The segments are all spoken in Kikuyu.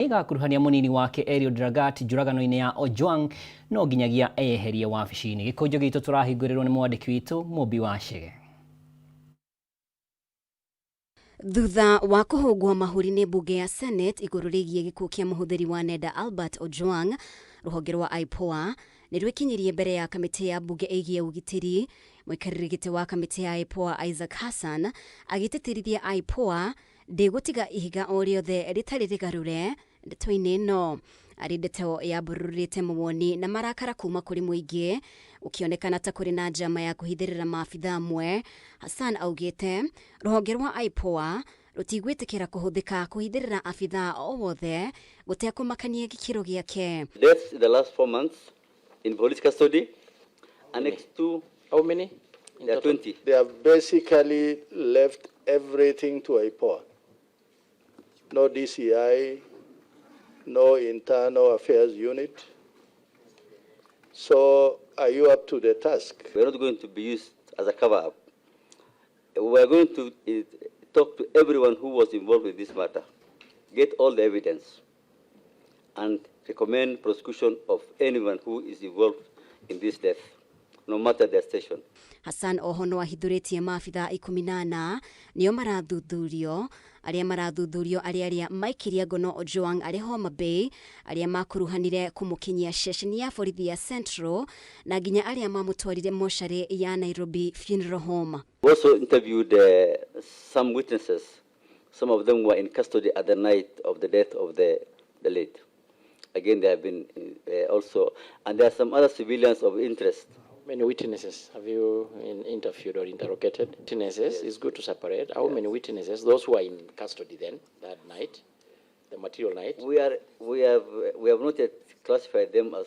Ĩgakuruhania mũnini wake Eliud Lagat njũragano-inĩ ya Ojwang no nginyagia eyeherie wabici-inĩ. Gĩkũnjo gitũ tũrahingũrĩrwo nĩ mwandĩki witũ Mũmbi wa Chege. Thutha wa kũhũngwo mahũri nĩ mbunge ya Senate igũrũ rĩgiĩ gĩkuũ kĩa mũhũthĩri wa nenda Albert Ojwang, rũhonge rwa IPOA nĩ rwĩkinyirie mbere ya kamĩtĩ ya mbunge ĩgiĩ ũgitĩri. Mũikarĩri gĩtĩ wa kamĩtĩ ya IPOA Isaac Hassan agĩtĩtĩrithia IPOA ndĩgũtiga ihiga o rĩothe rĩtarĩ rĩgarũre ndeto-inĩ ĩno. Arĩ ndeto yambũrũrĩte mawoni na marakara kuma kũrĩ mũingĩ, gũkĩonekana ta kũrĩ na njama ya kũhithĩrĩra maabithaa amwe. Hassan augĩte rũhonge rwa IPOA rũtigwĩtĩkĩra kũhũthĩka kũhithĩrĩra abithaa o wothe gũtekũmakania gĩkĩro gĩake. Deaths in the last 4 months in police custody. Annex 2. How many? In There are total? 20. They have basically left everything to IPOA. No DCI, no internal affairs unit. So are you up to the task? We are not going to be used as a cover up. We are going to talk to everyone who was involved with this matter, get all the evidence, and recommend prosecution of anyone who is involved in this death, no matter their station. Hassan oho no ahithũrĩtie maabithaa 14 nĩo marathuthurio, arĩa marathuthurio arĩ arĩa maikirie ngono Ojwang arĩ Homa Bay, arĩa makuruhanire kũmũkinyia ceceni ya borithi ya Central na nginya arĩa mamũtwarire mocarĩ ya Nairobi Funeral Home. We also interviewed some witnesses. Some of them were in custody at the night of the death of the late. Again, they have been also, and there are some other civilians of interest. How many witnesses have you interviewed or interrogated? Witnesses, it's good to separate. How many witnesses, those who are in custody then, that night, the material night? We have not yet classified them as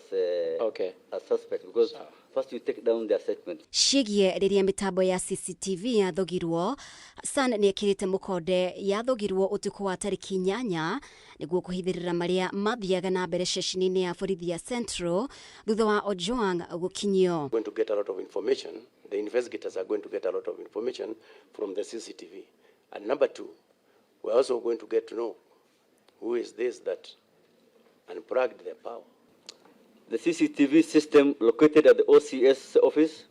suspects because first you take down their statement. Ciĩgiĩ rĩrĩa mĩtambo ya CCTV yathogirwo, Hassan nĩ ekĩrĩte mũkonde yathogirwo ũtukũ wa tarĩki 8 nĩguo kũhithĩrĩra marĩa mathiaga na mbere ceceni-inĩ ya borithi ya Central thutha wa Ojwang gũkinyio. Going to get a lot of information. The investigators are going to get a lot of information from the CCTV. And number two, we're also going to get to know who is this that unplugged the power. The CCTV system located at the OCS office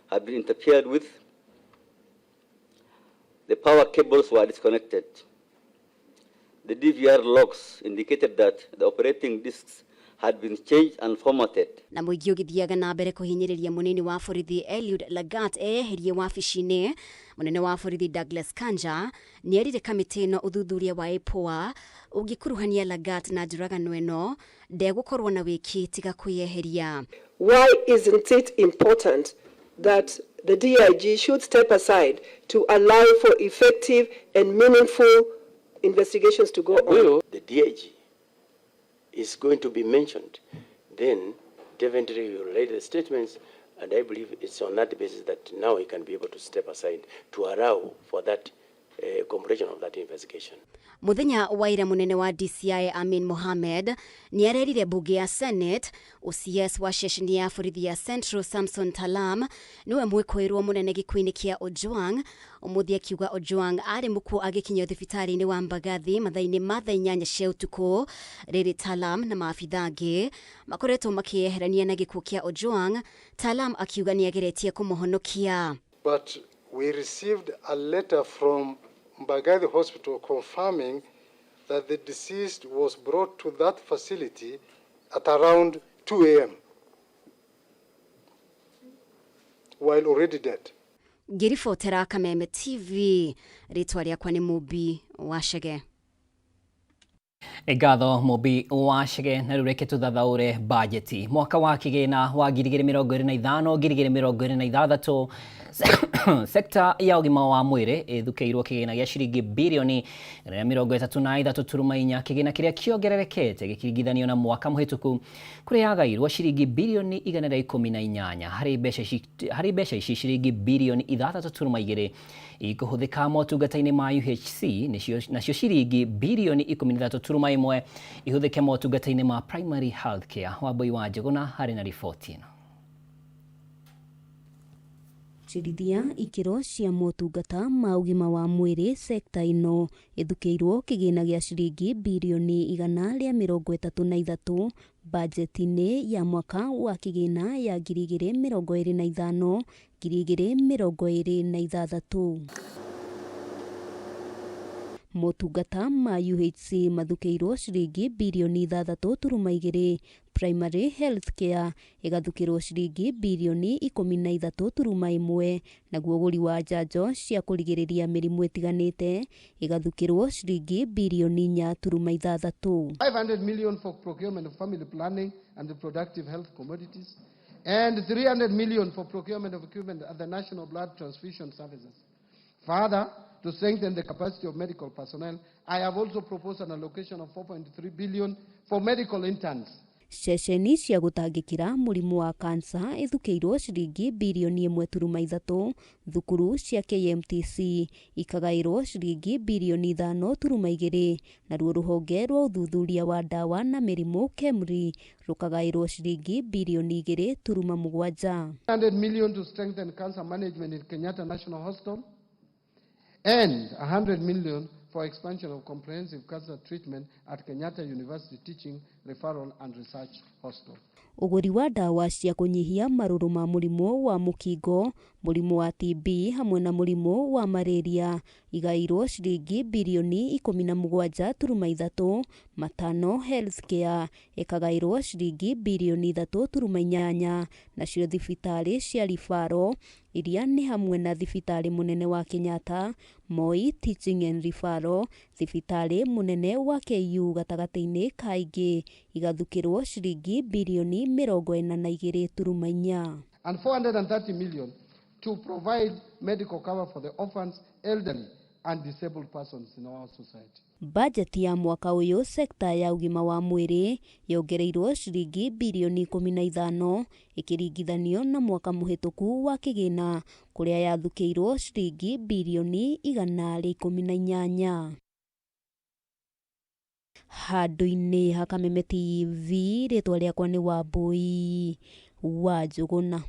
had been interfered with. The power cables were disconnected. The DVR logs indicated that the operating discs had been changed and formatted. Na mũingĩ ũgĩthiaga na mbere kũhinyĩrĩria mũnini wa borithi Eliud Lagat eyeherie wabici-inĩ, mũnene wa borithi Douglas Kanja nĩ erire kamĩtĩ ĩno ũthuthuria wa IPOA ũngĩkuruhania Lagat na njũragano ĩno ndegũkorwo na wĩki tiga kwĩyeheria. Why isn't it important that the DIG should step aside to allow for effective and meaningful investigations to go on? The DIG is going to be mentioned, then definitely he will write the statements, and I believe it's on that basis that now he can be able to step aside to allow for that completion of that investigation. Muthenya wa ira, munene wa DCI Amin Mohamed nĩ arerire mbunge ya Senate OCS wa ceceni ya borithi ya Central Samson Talam niwe mwĩkũĩrwo mũnene gĩkuũ-inĩ kĩa Ojwang. Ũmũthĩ akiuga Ojwang arĩ mũkuũ agĩkinyio thibitarĩ-inĩ wa Mbagathi mathaa-inĩ ma thaa 8 cia ũtukũ. Rĩrĩ Talam na maabitha angĩ makoretwo makĩyeherania na gĩkuũ kĩa Ojwang, Talam akiuga nĩ ageretie kũmũhonokia. But we received a letter from Mbagathi Hospital confirming that the deceased was brought to that facility at around 2 a.m. while already dead. Ngĩribotera Kameme TV, rĩtwa rĩakwa nĩ Mũmbi wa Chege. Nĩ ngatho, Mũmbi wa Chege. Na rĩu reke tũthathaũre bajeti mwaka wa kĩgĩna wa 2025 2026. Sekta ya ũgima wa mwĩrĩ ĩthukĩirwo kĩgĩna gĩa ciringi birioni 133.4, kĩgĩna kĩrĩa kĩongererekete gĩkĩringithanio na mwaka mũhĩtũku kũrĩa yagairwo ciringi birioni 118. Harĩ mbeca ici, ciringi birioni 6.2 ikũhũthĩka motungata-inĩ ma UHC, nacio ciringi birioni 13.1 ihũthĩke motungata-inĩ ma primary health care. Wambui wa Njũgũna harĩ na riboti ĩno. Kũgacĩrithia ikĩro cia motungata ma ũgima wa mwĩrĩ sekta ĩno ĩthukĩirwo kĩgĩna gĩa ciringi birioni 133 bajeti-inĩ ya mwaka wa kĩgĩna ya 2025 2026. Motungata ma UHC mathukĩirwo ciringi birioni 6.2, Primary Health Care ĩgathukĩrwo ciringi birioni 13.1, naguo ũgũri wa njanjo cia kũrigĩrĩria mĩrimũ ĩtiganĩte ĩgathukĩrwo ciringi birioni 4.6. 500 million for procurement of family planning and reproductive health commodities, and 300 million for procurement of equipment at the National Blood Transfusion Services. Further, to strengthen the capacity of medical personnel, I have also proposed an allocation of 4.3 billion for medical interns. Ceceni cia gũtangĩkĩra mũrimũ wa kansa ĩthukĩirwo ciringi birioni 1.3, thukuru cia KMTC ikagaĩrwo ciringi birioni 5.2, naruo rũhonge rwa ũthuthuria wa ndawa na mĩrimũ KEMRI rũkagaĩrwo ciringi birioni 2.7. 100 million to strengthen cancer management in Kenyatta National Hospital, and 100 million for expansion of comprehensive cancer treatment at Kenyatta University Teaching, Referral and Research Hospital. Ũgũri wa ndawa cia kũnyihia marũrũ ma mũrimũ wa mũkingo, mũrimũ wa TB hamwe na mũrimũ wa malaria igaĩirwo ciringi birioni 17.3, Matano Healthcare ĩkagaĩrwo ciringi birioni 3.8, nacio thibitarĩ cia ribaro iria nĩ hamwe na thibitarĩ mũnene wa Kenyatta, Moi Teaching and Referral, thibitarĩ mũnene wa KU gatagatĩ-inĩ ka ingĩ igathukĩrwo ciringi birioni 42.4. And 430 million to provide medical cover for the orphans, elderly, and disabled persons in our society. Bajeti ya mwaka ũyũ sekta ya ũgima wa mwĩrĩ yongereirwo ciringi birioni 15 ĩkĩringithanio na mwaka mũhĩtũku wa kĩgĩna kũrĩa yathukĩirwo ciringi birioni 118. Handũ-inĩ ha Kameme TV, rĩtwa rĩakwa nĩ Wambui wa Njũgũna.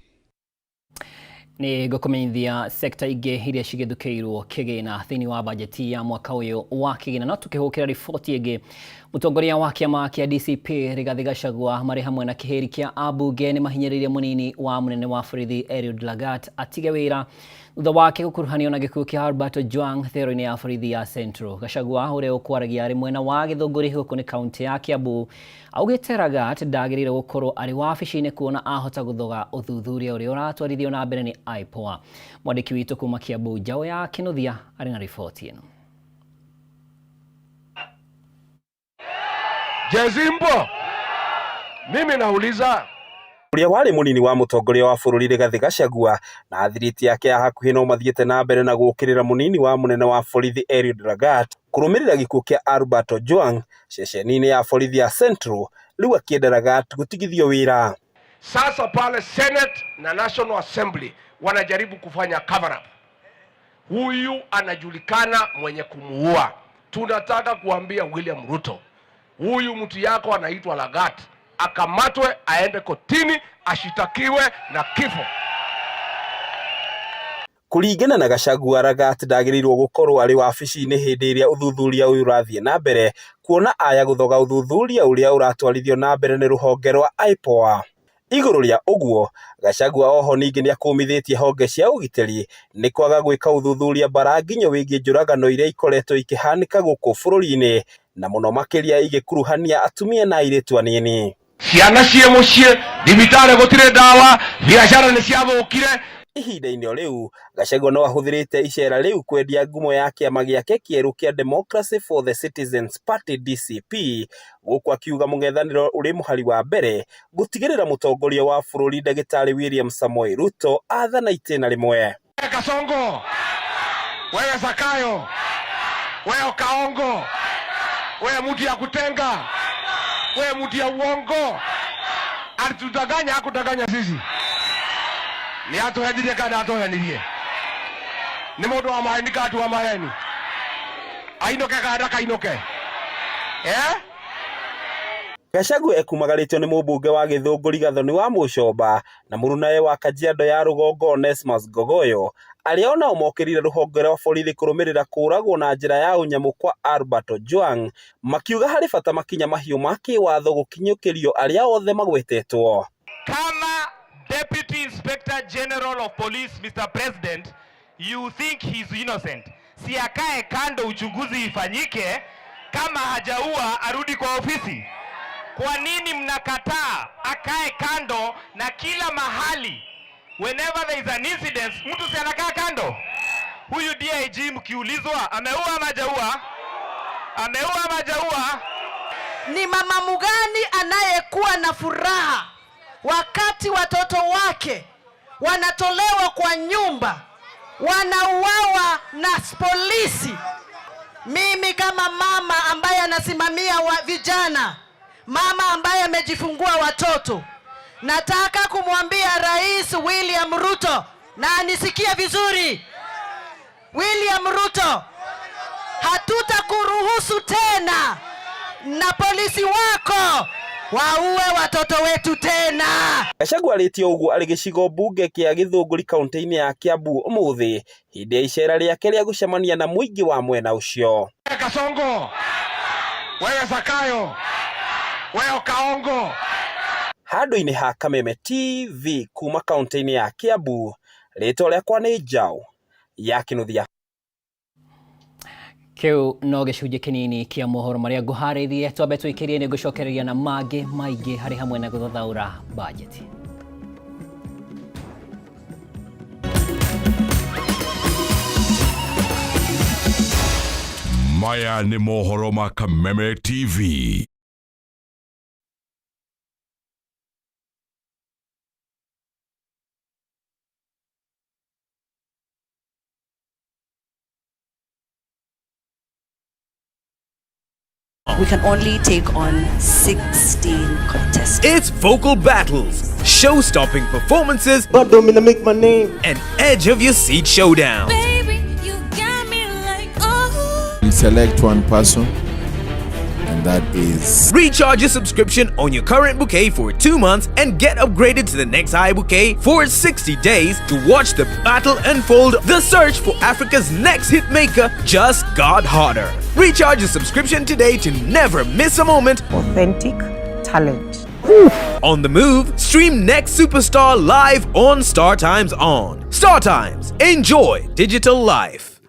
Nĩ ngũkũmenyithia sekta ingĩ iria cigĩthukĩirwo kĩgĩna thĩinĩ wa bajeti ya mwaka ũyũ wa kĩgĩna. No tũkĩhũkĩra riboti ĩngĩ, mũtongoria wa kĩama kĩa DCP Rigathi Gachagua marĩ hamwe na kĩhĩri kĩa ambunge nĩ mahinyĩrĩirie mũnini wa mũnene wa borithi Eliud Lagat atige wĩra thutha wake gũkuruhanio na gĩkuũ kĩa Albert Ojwang thero-inĩ ya borithi ya Central. Gachagua ũrĩa ũkwaragia arĩ mwena wa Gĩthũngũri gũkũ nĩ kaunti ya Kiambu augĩte Lagat ndagĩrĩire gũkorwo arĩ wabici-inĩ kuona ahota gũthoga ũthuthuria ũrĩa ũratwarithio na mbere nĩ IPOA. Mwandĩki witũ kuma Kiambu Njaũ ya Kĩnuthia arĩ na riboti ĩno. Jezimbo, mimi nauliza ũrĩa warĩ mũnini wa mũtongoria wa bũrũri Rigathi Gachagua na athiriti yake ya hakuhĩ no mathiĩte na mbere na gũũkĩrĩra mũnini wa mũnene wa borithi Eliud Lagat kũrũmĩrĩra gĩkuũ kĩa Albert Ojwang ceceni-inĩ ya borithi ya Central, rĩu akĩenda Lagat gũtigithio wĩra. Sasa pale Senate na National Assembly wanajaribu kufanya cover up. Huyu anajulikana mwenye kumuua. Tunataka kuambia William Ruto, huyu mtu yako anaitwa Lagat, akamatwe aende kotini ashitakiwe na kifo. Kũringana na Gachagua, Lagat ndagĩrĩirwo gũkorwo arĩ wabici-inĩ hĩndĩ ĩrĩa ũthuthuria ũyũ ũrathiĩ na mbere kuona aya gũthoga ũthuthuria ũrĩa ũratwarithio na mbere nĩ rũhonge rwa IPOA. Igũrũ rĩa ũguo, Gachagua oho ningĩ nĩakũmithĩtie honge cia ũgitĩri nĩ kwaga gwĩka ũthuthuria mbaranginyo wĩgiĩ njũragano iria ikoretwo ikĩhanĩka gũkũ bũrũri-inĩ na mũno makĩria igĩkuruhania atumia na airĩtu anini. Ciana ciĩ mũciĩ, thibitarĩ gũtirĩ ndawa, biacara nĩ ciathũkire. Ihinda-inĩ o rĩu, Gachagua no ahũthĩrĩte icera rĩu kwendia ngumo ya kĩama gĩake kĩerũ kĩa Democracy for the Citizens Party DCP, gũkũ akiuga mũng'ethanĩro ũrĩ mũhari wa mbere gũtigĩrĩra mũtongoria wa bũrũri Ndagĩtarĩ William Samoei Ruto athana itĩna rĩmwe. Kasongo, wewe Zakayo, wewe Kaongo, wewe mtu ya kutenga, wewe mtu ya uongo, alitudanganya akudanganya sisi? Ni atuhenirie kana atuhenirie? Ni mundu wa maheni kana ti wa maheni? Ainũke kana ndakainũke? Eh? Gachagua ekumagarĩtio nĩ mũmbunge wa Gĩthũngũri Gathoni wa Mũchomba na mũrunawe wa Kajiado ya rũgongo Onesmus Ngogoyo, arĩa onao mokĩrĩire rũhonge rwa borithi kũrũmĩrĩra kũragwo na njĩra ya ũnyamũ kwa Albert Ojwang, makiuga harĩ bata makinya mahiũ ma kĩwatho gũkinyũkĩrio arĩa othe magwetetwo. Kama Deputy Inspector General of Police, Mr. President, you think he's innocent. Si akae kando, uchunguzi ifanyike. Kama hajaua arudi kwa ofisi. Kwa nini mnakataa akae kando? Na kila mahali whenever there is an incident, mtu si anakaa kando? Huyu DIG mkiulizwa ameua ama hajaua, ameua ama hajaua? Ni mama mgani anayekuwa na furaha wakati watoto wake wanatolewa kwa nyumba, wanauawa na polisi? Mimi kama mama ambaye anasimamia wa vijana, mama ambaye amejifungua watoto, nataka kumwambia Rais William Ruto, na anisikie vizuri, William Ruto, hatutakuruhusu tena na polisi wako waue watoto wetu tena. Gachagua arĩtie ũguo arĩ gĩcigo mbunge kĩa Gĩthũngũri kaunti-inĩ ya Kiambu ũmũthĩ hĩndĩ ya icera rĩake rĩa gũcemania na mũingĩ wa mwena ũcio. Kasongo, wewe Zakayo, wewe Kaongo. Handũ-inĩ ha Kameme TV kuma kaunti-inĩ ya Kiambu, rĩtwa rĩakwa nĩ Njaũ ya Kĩnuthia. Kĩu no gĩcunjĩ kĩnini kĩa mohoro marĩa ngũharĩirie. Twambe tũikĩrie nĩ ngũcokereria na mangĩ maingĩ harĩ hamwe na gũthathaũra bajeti. Maya nĩ mohoro ma Kameme TV. We can only take on 16 contestants. It's vocal battles, show-stopping performances, but don't mean to make my name, and edge of your seat showdown. Baby, you got me like, oh. We select one person, and that is... Recharge your subscription on your current bouquet for 2 months and get upgraded to the next high bouquet for 60 days to watch the battle unfold. The search for Africa's next hitmaker just got hotter. Recharge your subscription today to never miss a moment. Authentic talent. On the move, stream Next Superstar live on Star Times On. Star Times, enjoy digital life.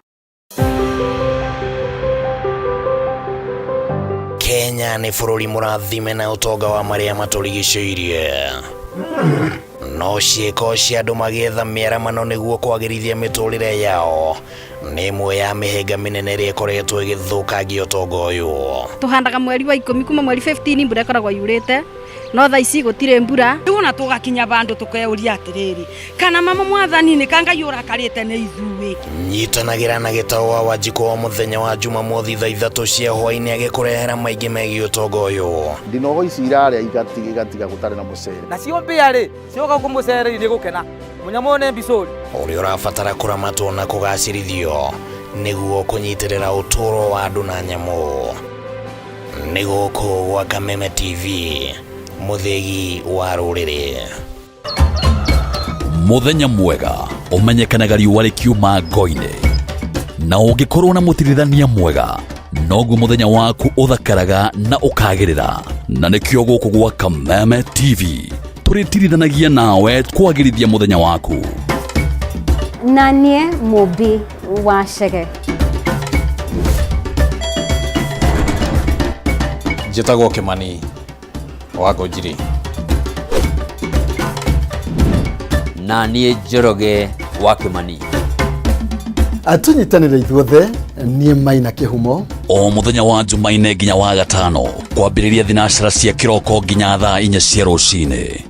Kenya nĩ bũrũri mũrathime na ũtonga wa marĩa matũrigicĩirie. No ciĩko cia andũ magĩetha mĩaramano nĩguo kwagĩrithia mĩtũrĩre yao nĩ ĩmwe ya mĩhĩnga mĩnene ĩrĩa ĩkoretwo ĩgĩthũkangia ũtonga ũyũ. Tũhandaga mweri wa 10 kuma mweri 15 mbura ĩkoragwo yurĩte, no thaa ici gũtirĩ mbura. Rĩu ona tũgakinya bandũ tũkeuria atĩrĩrĩ, kana mama mwathani nĩ ka Ngai ũrakarĩte nĩ ithuĩ. Nyitanagĩra na Gĩtaũ wa Wanjikũ o mũthenya wa Jumamothi thaa 3 cia hwaĩ-inĩ agĩkũrehera maingĩ megiĩ ũtonga ũyũ. Ndinogo ici irarĩa igatiga gũtarĩ na mũcere. Nacio mbĩa rĩ, cioka kũmũcere irĩ gũkena. Mũnyamũ ũyũ nĩ mbicũri. Ũrĩa ũrabatara kũramatwo na kũgacĩrithio nĩguo kũnyitĩrĩra ũtũũro wa andũ na nyamũ. Nĩ gũkũ gwa Kameme TV, mũthĩgi wa rũrĩrĩ. Mũthenya mwega ũmenyekanaga riũa rĩkiuma ngo-inĩ, na ũngĩkorwo na mũtirithania mwega noguo mũthenya waku ũthakaraga na ũkagĩrĩra. Na nĩkĩo gũkũ gwa Kameme TV tũrĩtirithanagia nawe kwagĩrithia mũthenya waku. Na niĩ Mũmbi wa Chege. Njĩtagwo Kĩmani wa Ngũnjiri. Na niĩ Njoroge wa Kĩmani. Tũnyitanĩre ithuothe, niĩ Maina Kĩhumo. O mũthenya wa Jumaine nginya wa gatano kwambĩrĩria thinacara cia kĩroko nginya thaa 4 cia rũcinĩ.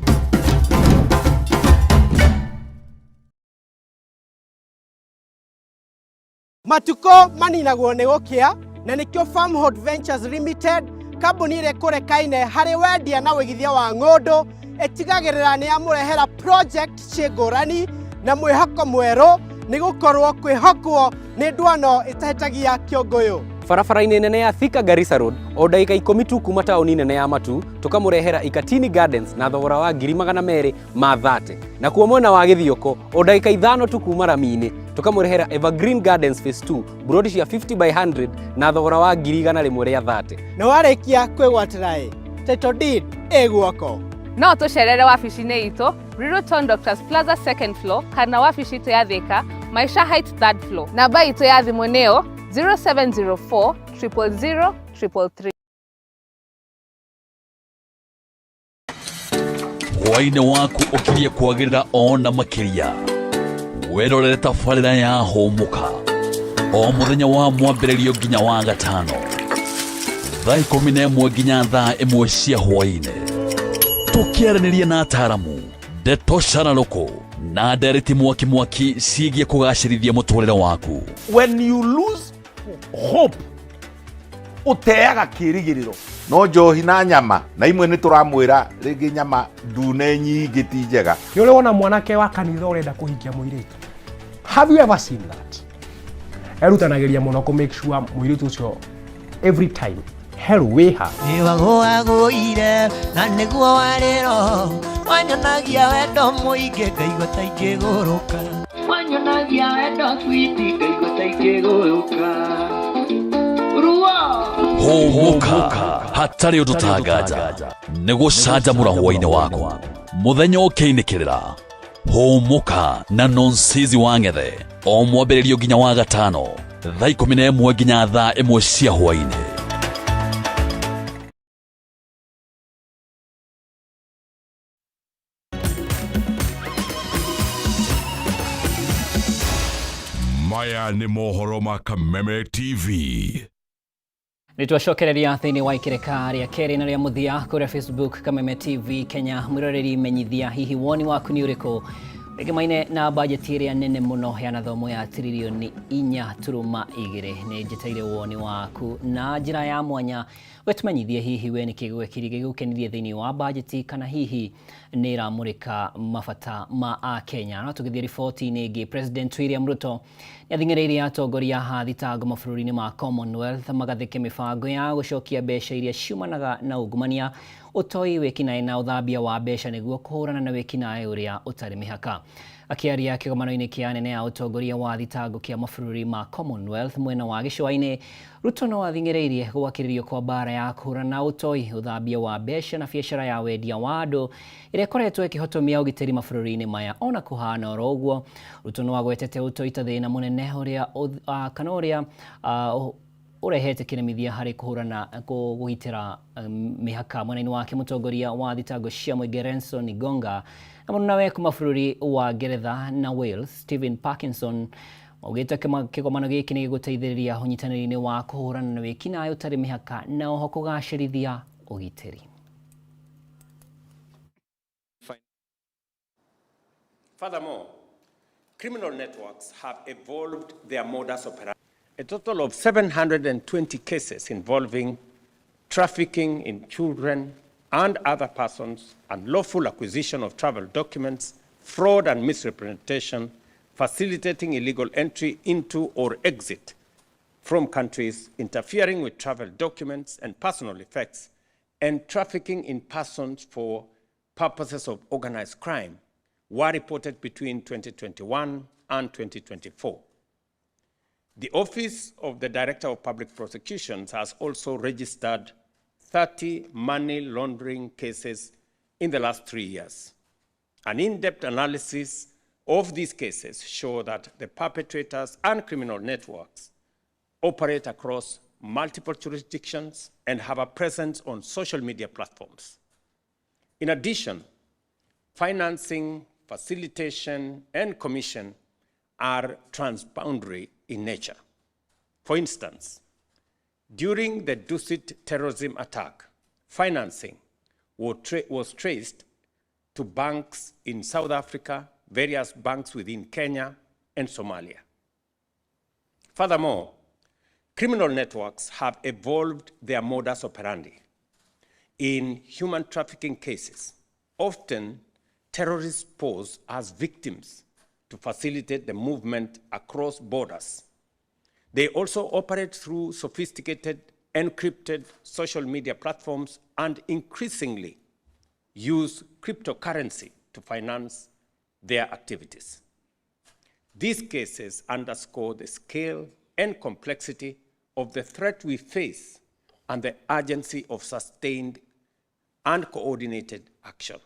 Matukũ maninagwo nĩ gũkĩa, na nĩkĩo Farmhold Ventures Limited, kambuni ĩrĩa ĩkũrekaine harĩ wendia na wĩigithia wa ng'ũndũ, ĩtigagĩrĩra nĩ yamũrehera project ciĩ ngũrani na mwĩhoko mwerũ, nĩ gũkorwo kwĩhokwo nĩ ndwano ĩtahĩtagia kĩũngũyũ. Barabara-inĩ nene ya Thika Garissa Road, o ndagĩka 10 tu kuma taũni nene ya Matu, tũkamũrehera Ikatini Gardens na thogora wa 230,000. Nakuo mwena wa Gĩthioko, o ndagĩka 5 tu kuma rami-inĩ, tũkamũrehera Evergreen Gardens Phase 2, buroti cia 50 by 100 na thogora wa 130,000. Na warĩkia kwĩgwatĩra ĩ, title deed ĩ guoko. No tũcerere wabici-inĩ itũ Ruiru Town Doctors Plaza second floor kana wabici itũ ya Thika Maisha Heights third floor. Namba itũ ya thimũ nĩyo 0704 000 333. Hwaĩ-inĩ waku ũkirie kwagĩrĩra ona makĩria. Wĩrorere tabarĩra ya Hũmũka o mũthenya wa mwambĩrĩrio nginya wa gatano thaa 11 nginya thaa 1 cia hwaĩ-inĩ, tũkĩaranĩria na ataramu, ndeto cararũkũ na ndereti mwaki mwaki ciĩgiĩ kũgacĩrithia mũtũrĩre waku. When you lose hope, ũteaga kĩrĩgĩrĩro. No njohi na nyama na imwe nĩ tũramwĩra rĩngĩ nyama ndune nyingĩ ti njega. Nĩ ũrĩ wona mwanake wa kanitha ũrenda kũhikia mũirĩtu? Have you ever seen that? Erutanagĩria mũno kũ make sure mũirĩtu ũcio every time hello wĩha. Nĩwagũagũire na nĩguo warĩro wanyonagia wendo mũingĩ ngaigua ta ingĩgũrũka. Wanyonagia wendo switi ngaigua ta ingĩgũrũka. Ruo. Hũmũka hatarĩ ũndũ tanganja nĩ gũcanjamũra hwaĩ-inĩ waku mũthenya ũkĩinĩkĩrĩra. Hũmũka na Nonsizi wa Ng'ethe o mwambĩrĩrio nginya wa gatano thaa 11 nginya thaa 1 cia hwaĩ-inĩ. Maya nĩ mohoro ma Kameme TV. Nĩ twacokereria thĩinĩ wa ikĩrĩka rĩa kerĩ na rĩa mũthia kũrĩa Facebook Kameme TV Kenya. Mwĩroreri, menyithia hihi woni waku nĩ ũrĩkũ rĩgemaine na bajeti ĩrĩa nene mũno ya nathomo ya tiririoni 4.2. Nĩ njĩtaire woni waku na njĩra ya mwanya wetumenyithie hihi we nĩkĩ gwekiri gĩgũkenirie thĩinĩ wa bajeti kana hihi nĩ ĩramũrĩka mabata ma Akenya. No tũgĩthiĩ riboti-inĩ ĩngĩ, President William Ruto nĩathing'ĩrĩirie atongoria a thitango mabũrũri-inĩ ma Commonwealth magathĩke mĩbango ya gũcokia mbeca iria ciumanaga na ungumania, ũtoi, wĩkinaĩ na ũthambia wa mbeca nĩguo kũhũrana na wĩkinaĩ ũrĩa ũtarĩ mĩhaka. Akĩaria kĩgomano-inĩ kĩa anene a ũtongoria wa thitango kĩa mabũrũri ma Commonwealth mwena wa gĩcũa-inĩ, Ruto no athing'ĩrĩirie gwakĩrĩrio kwa mbara ya kũhũrana na ũtoi, ũthambia wa mbeca na biacara ya wendia wa andũ ĩrĩa ĩkoretwo ĩkĩhotomia ũgitĩri mabũrũri-inĩ maya. Ona kũhana oro ũguo, Ruto no agwetete ũtoi ta thĩna mũnene ũrĩa kana ũrĩa ũrehete kĩremithia harĩ kũhũrana kũgitĩra mĩhaka. Mwena-inĩ wake mũtongoria wa thitango cia mũingĩ Renson Igonga na mũrunawe kuma bũrũri wa Ngeretha na Wales Stephen Parkinson maugĩte kĩgomano gĩkĩ nĩ gĩgũteithĩrĩria ũnyitanĩri-inĩ wa kũhũrana na wĩkinaĩ ũtarĩ mĩhaka na oho kũgacĩrithia ũgitĩri. Furthermore, criminal networks have evolved their modus operandi. A total of 720 cases involving trafficking in children and other persons, unlawful acquisition of travel documents, fraud and misrepresentation, facilitating illegal entry into or exit from countries, interfering with travel documents and personal effects, and trafficking in persons for purposes of organized crime were reported between 2021 and 2024. The Office of the Director of Public Prosecutions has also registered 30 money laundering cases in the last 3 years. An in-depth analysis of these cases show that the perpetrators and criminal networks operate across multiple jurisdictions and have a presence on social media platforms. In addition, financing, facilitation, and commission are transboundary in nature. For instance, during the Dusit terrorism attack, financing was traced to banks in South Africa, various banks within Kenya, and Somalia. Furthermore, criminal networks have evolved their modus operandi. In human trafficking cases, often terrorists pose as victims to facilitate the movement across borders. They also operate through sophisticated, encrypted social media platforms and increasingly use cryptocurrency to finance their activities. These cases underscore the scale and complexity of the threat we face and the urgency of sustained and coordinated action.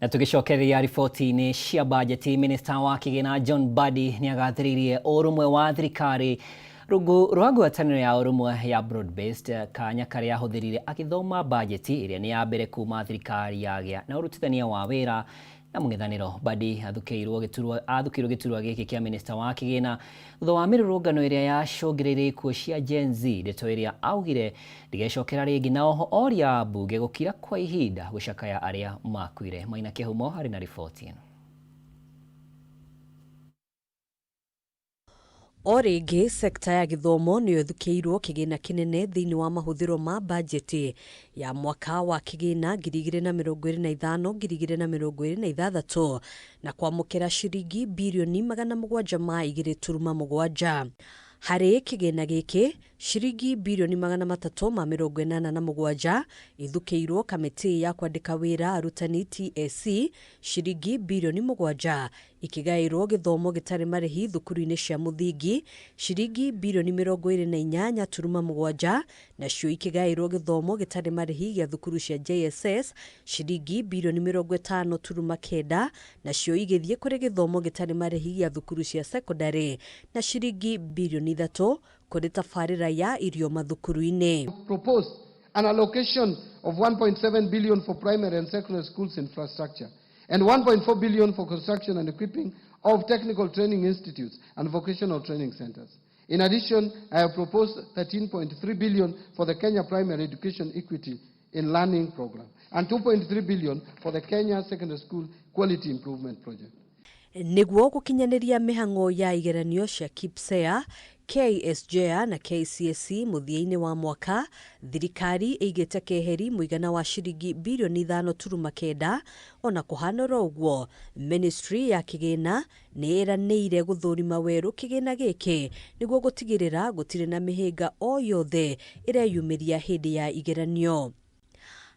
Na tugicokereria riboti-inĩ cia bajeti, minista wa kĩgĩna John Mbadi nĩagathĩrĩirie ũrũmwe wa thirikari rungu rwa ngwatanĩro ya ũrũmwe ya broad based, kanya karĩa ahũthĩrire agĩthoma bajeti ĩrĩa nĩ ya mbere kuma thirikari yagĩa na ũrutithania wa wĩra na mũng'ethanĩro. Mbadi athukĩirwo gĩturwa gĩkĩ kĩa minista wa kĩgĩna thutha wa mĩrũrũngano ĩrĩa yacũngĩrĩirie ikuũ cia Gen Z, ndeto ĩrĩa augire ndĩgecokera rĩngĩ, na oho oria mbunge gũkira kwa ihinda gũcakaya arĩa makuire. Maina Kĩhumo harĩ na riboti ĩno. O rĩngĩ sekta ya gĩthomo nĩyo ĩthukĩirwo kĩgĩna kĩnene thĩinĩ wa mahũthĩro ma bajeti ya mwaka wa kĩgĩna 2025 2026 na kwamũkĩra ciringi birioni 702.7. Harĩ kĩgĩna gĩkĩ ciringi birioni 387 ithukĩirwo kamĩtĩ ya kwandĩka wĩra arutani TSC, ciringi birioni 7 ikĩgaĩrwo gĩthomo gĩtarĩ marĩhi thukuru-inĩ cia mũthingi, ciringi birioni 28.7 nacio ikĩgaĩrwo gĩthomo gĩtarĩ marĩhi gĩa thukuru cia JSS, ciringi birioni 50.9 nacio igĩthiĩ kũrĩ gĩthomo gĩtarĩ marĩhi gĩa thukuru cia sekondarĩ, na ciringi birioni 3 kũrĩ tabarĩra ya irio mathukuru-inĩ. Propose an allocation of 1.7 billion for primary and secondary schools infrastructure and 1.4 billion for construction and equipping of technical training institutes and vocational training centers. In addition, I have proposed 13.3 billion for the Kenya Primary Education Equity in Learning Program and 2.3 billion for the Kenya Secondary School Quality Improvement Project. Nĩguo gũkinyanĩria mĩhang'o ya igeranio cia KPSEA, KSJA na KCSE mũthia-inĩ wa mwaka, thirikari ĩigĩte keheri mũigana wa ciringi birioni 5.9. Ona kũhana oro ũguo, ministry ya kĩgĩna nĩ ĩranĩire gũthũrima werũ kĩgĩna gĩkĩ nĩguo gũtigĩrĩra gũtirĩ na mĩhĩnga o yothe ĩreyumĩria hĩndĩ ya igeranio.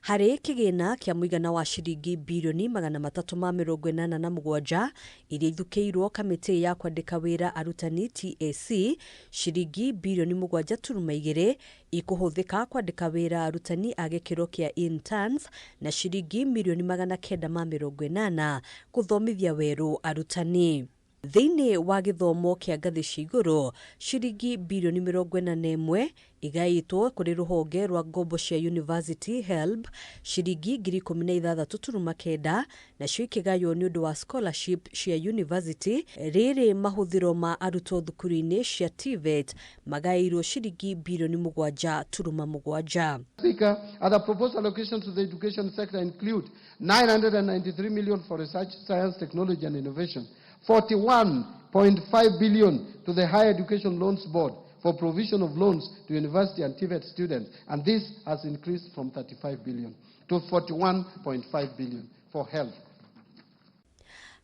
Harĩ kĩgĩna kĩa mũigana wa ciringi birioni 387 iria ithukĩirwo kamĩtĩ ya kwandĩka wĩra arutani TSC, ciringi birioni 7.2 ikũhũthĩka kwandĩka wĩra arutani a gĩkĩro kĩa interns na ciringi mirioni 980 gũthomithia werũ arutani. Thĩinĩ wa gĩthomo kĩa ngathĩ cia igũrũ, ciringi birioni 41 igaĩtwo kũrĩ rũhonge rwa ngombo cia University HELB, ciringi 16.9 nacio ikĩgaywo nĩ ũndũ wa scholarship cia university. Rĩrĩ mahũthĩro ma arutwo thukuru-inĩ cia TVET magaĩirwo ciringi birioni 7.7. Speaker, other proposed allocations to the education sector include 993 million for research, science, technology and innovation, 41.5 billion to the Higher Education Loans Board for provision of loans to university and TVET students, and this has increased from 35 billion to 41.5 billion for health.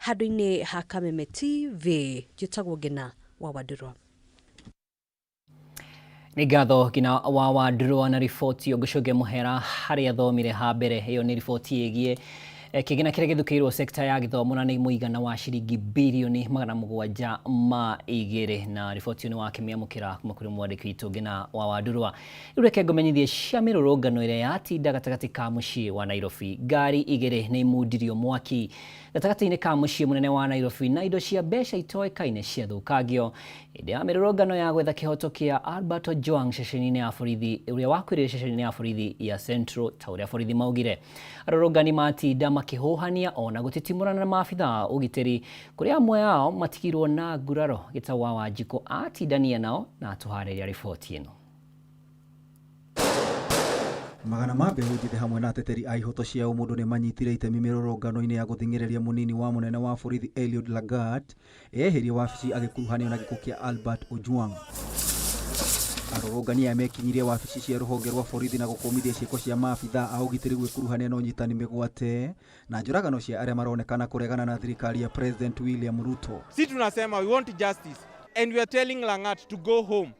Handũ-inĩ ha Kameme TV, njĩtagwo Ngina wa Wandũrwa. Nĩ ngatho Ngina wa Wandũrwa na riboti ngũcũnge mũhera harĩa thomire ha mbere. Ĩyo nĩ riboti ĩgiĩ kĩgĩna kĩrĩa gĩthukĩirwo sekta ya gĩthomo na nĩ mũigana wa ciringi birioni 702, na riboti ĩyo nĩ wakĩmĩamũkĩra kuma kũrĩ mwandĩki witũ Ngina wa Wandũrwa. Rĩu reke ngũmenyithie cia mĩrũrũngano ĩrĩa yatinda gatagatĩ ka mũciĩ wa Nairobi. Ngari 2 nĩ imundirio mwaki gatagatĩ-inĩ ka mũciĩ mũnene wa Nairobi na indo cia mbeca itoĩkaine ciathũkangio hĩndĩ ya mĩrũrũngano ya gwetha kĩhoto kĩa Albert Ojwang ceceni-inĩ ya borithi ũrĩa wakuĩrĩire ceceni-inĩ ya borithi ya Central, ta ũrĩa borithi maugire. Arũrũngani matinda makĩhũhania ona gũtitimũrana na maabitha a ũgitĩri, kũrĩa amwe ao matigirwo na nguraro. Gĩtau wa Wanjikũ atindania nao na atũharĩria riboti ĩno. Magana ma mbeũ njĩthĩ hamwe na ateteri a ihoto cia ũmũndũ nĩ manyitire itemi mĩrũrũngano-inĩ ya gũthing'ĩrĩria mũnini wa mũnene wa borithi Eliud Lagat eherie wabici agĩkuruhanio na gĩkuũ kĩa Albert Ojwang. Arũrũngani aya mekinyirie wabici cia rũhonge rwa borithi na gũkũmithia ciĩko cia maabithaa a ũgitĩri gwĩkuruhania na ũnyitani mĩgwate na njũragano cia arĩa maronekana kũregana na thirikari ya President William Ruto. Si tunasema we want justice and we are telling Langat to go home.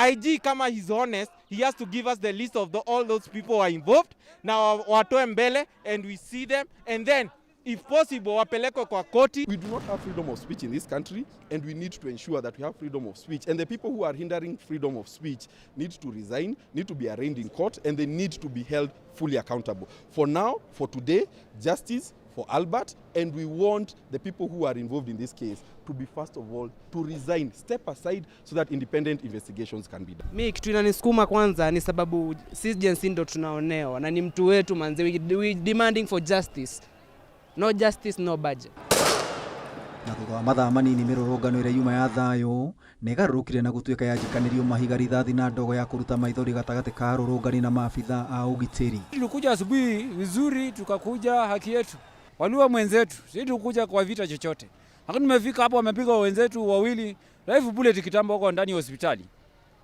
IG kama he's honest, he has to give us the list of all those people who are involved na watoe mbele and we see them and then if possible wapelekwe kwa koti. We do not have freedom of speech in this country and we need to ensure that we have freedom of speech, and the people who are hindering freedom of speech need to resign, need to be arraigned in court, and they need to be held fully accountable. For now, for today, justice for Albert, and we want the people who are involved in this case to be first of all to resign, step aside so that independent investigations can be done. Mi kitu inanisukuma kwanza ni sababu sisi Gen Z ndo tunaonewa na ni mtu wetu manze, we demanding for justice. No justice, no budget. Na thutha wa mathaa manini mĩrũrũngano ĩrĩa yuma ya thayũ nĩ ĩgarũrũkire na gũtuĩka yanjikanĩrio mahiga rithathi na ndogo ya kũruta maithori gatagatĩ ka arũrũngani na maabithaa a ũgitĩri. Tulikuja asubuhi vizuri, tukakuja haki yetu, waliua mwenzetu, si tukuja kwa vita chochote, lakini tumefika hapo wamepiga wenzetu wawili live bullet kitambo huko ndani ya hospitali,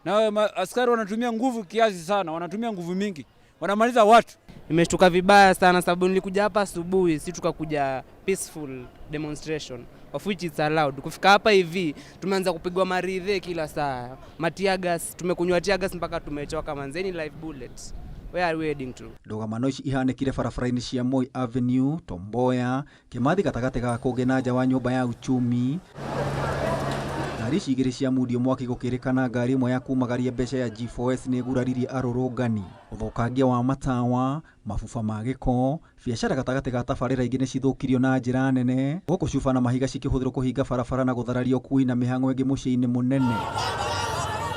na askari wanatumia nguvu kiasi sana, wanatumia nguvu mingi, wanamaliza watu. Nimeshtuka vibaya sana sababu nilikuja hapa asubuhi, si tukakuja peaceful demonstration of which it's allowed. Kufika hapa hivi tumeanza kupigwa maridhe kila saa, matear gas, tumekunywa tear gas mpaka tumechoka manzeni, live bullets. Where are we heading to? Ndũgamano ici ihanĩkire barabara-inĩ cia Moi Avenue, Tom Mboya, Kimathi gatagatĩ ga kũngĩ na nja wa nyũmba ya uchumi. Ngari ici igĩrĩ cia mundio mwaki gũkĩrĩkana ngari ĩmwe ya kumagaria mbeca ya G4S nĩ ĩguraririe arũrũngani. Ũthũkangia wa matawa, mabuba ma gĩko, biacara gatagatĩ ga tabarĩra ingĩ nĩcithũkirio na njĩra nene, gũkũ cuba na mahiga cikĩhũthĩrwo kũhinga barabara na gũthararia ũkui na mĩhang'o ĩngĩ mũciĩ-inĩ mũnene.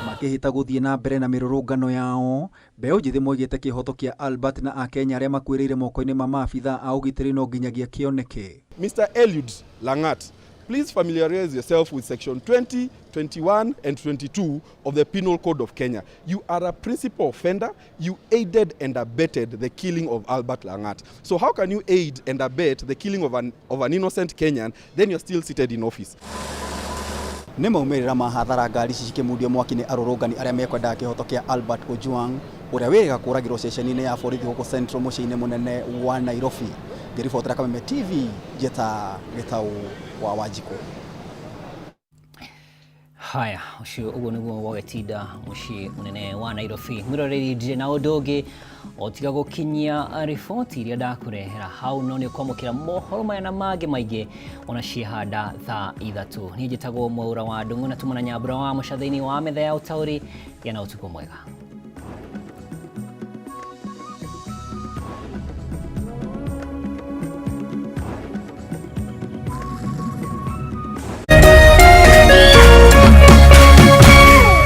Makĩhĩta gũthiĩ na mbere na mĩrũrũngano yao, mbeũ njĩthĩ moigĩte kĩhoto kĩa Albert na akenya arĩa makuĩrĩire moko-inĩ ma maabithaa a ũgitĩri no nginyagia kĩoneke. Mr. Eliud Langat, please familiarize yourself with section 20, 21 and 22 of the Penal Code of Kenya. You are a principal offender. You aided and abetted the killing of Albert Langat. So how can you aid and abet the killing of an innocent Kenyan, then you're still seated in office? Nĩ maumĩrĩra ma hathara ngari ici cikĩmundio mwaki nĩ arũrũngani arĩa mekwendaga kĩhoto kĩa Albert Ojwang ũrĩa wĩrĩga kũragĩrwo ceceni-inĩ ya borithi gũkũ Central mũciĩ-inĩ mũnene wa Nairobi. Ngĩribotera Kameme TV, njĩta Gĩtaũ wa Wanjikũ. Haya, ũcio ũguo nĩguo gwagĩtinda mũciĩ mũnene wa Nairobi. Mwĩroreri ndirĩ na ũndũ ũngĩ o tiga gũkinyia riboti iria ndakũrehera hau, no nĩ ũkwamũkĩra mohoro maya na mangĩ maingĩ ona ciĩhanda thaa 3. Niĩ njĩtagwo Mwaura wa Ndung'u na tumana Nyambura wa Mũca thĩinĩ wa metha ya ũtaũri. Gĩa na ũtukũ mwega.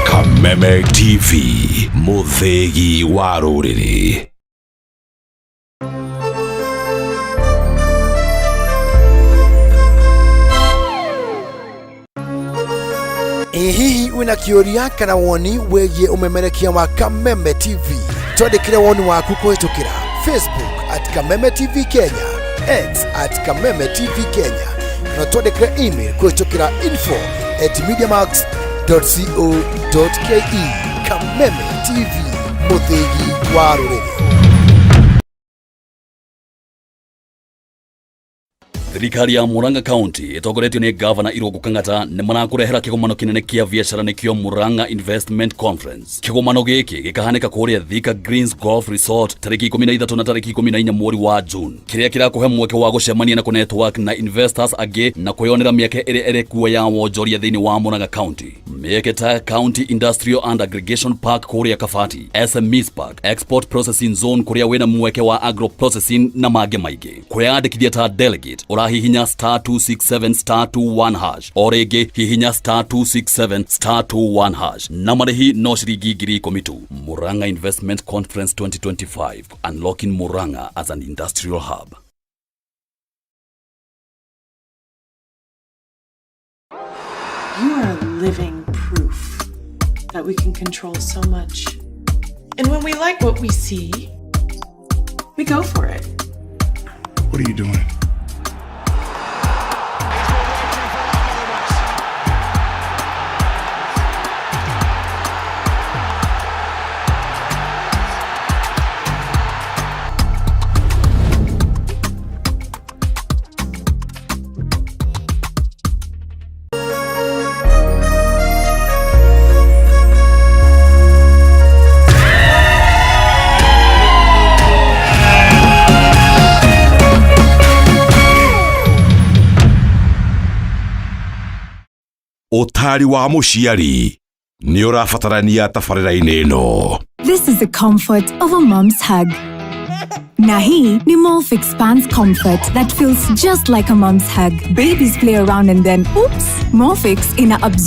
Kameme TV, mũthĩgi wa rũrĩrĩ. Ĩ hihi wĩna kĩũria kana woni wĩgiĩ ũmemerekia wa Kameme TV? Twandĩkĩre woni waku kũhĩtũkĩra Facebook at Kameme TV Kenya, X at Kameme TV Kenya, kana twandĩkĩre email kũhĩtũkĩra info@mediamax.co.ke. Kameme TV, mũthĩgi wa rũrĩrĩ. Thirikari ya Murang'a County ĩtongoretio nĩ Gavana Irũngũ Kang'ata nĩ marakũrehera kĩgomano kĩnene kĩa biacara nĩkĩo Murang'a Investment Conference. Kĩgomano gĩkĩ gĩkahanĩka kũrĩa Thika Greens Golf Resort tarĩki 13 na tarĩki 14 mweri wa June, kĩrĩa kĩrakũhe mweke wa gũcemania na kũnetwork na investors angĩ na kwĩyonera mĩeke ĩrĩa ĩrĩ kuo ya wonjoria thĩinĩ wa Murang'a County. Mĩeke ta County Industrial and Aggregation Park kũrĩa Kabati, SMEs Park, Export Processing Zone kũrĩa wĩna mweke wa agro processing na mangĩ maingĩ. Kwĩyandĩkithia ta delegate ũrahihinya *267 *21# o rĩngĩ hihinya *267 *21# na marĩhi no ciringi 10,000 tu. Murang'a Investment Conference 2025, unlocking Murang'a as an industrial hub. You are living proof that we can control so much. And when we like what we see, we go for it. What are you doing? Ũtaari wa mũciari nĩ ũrabatarania tabarĩra-inĩ ĩno. This is the comfort of a mom's hug. Na hii ni Molfix Pants Comfort that feels just like a mom's hug. Babies play around and then, oops, Molfix ina absorb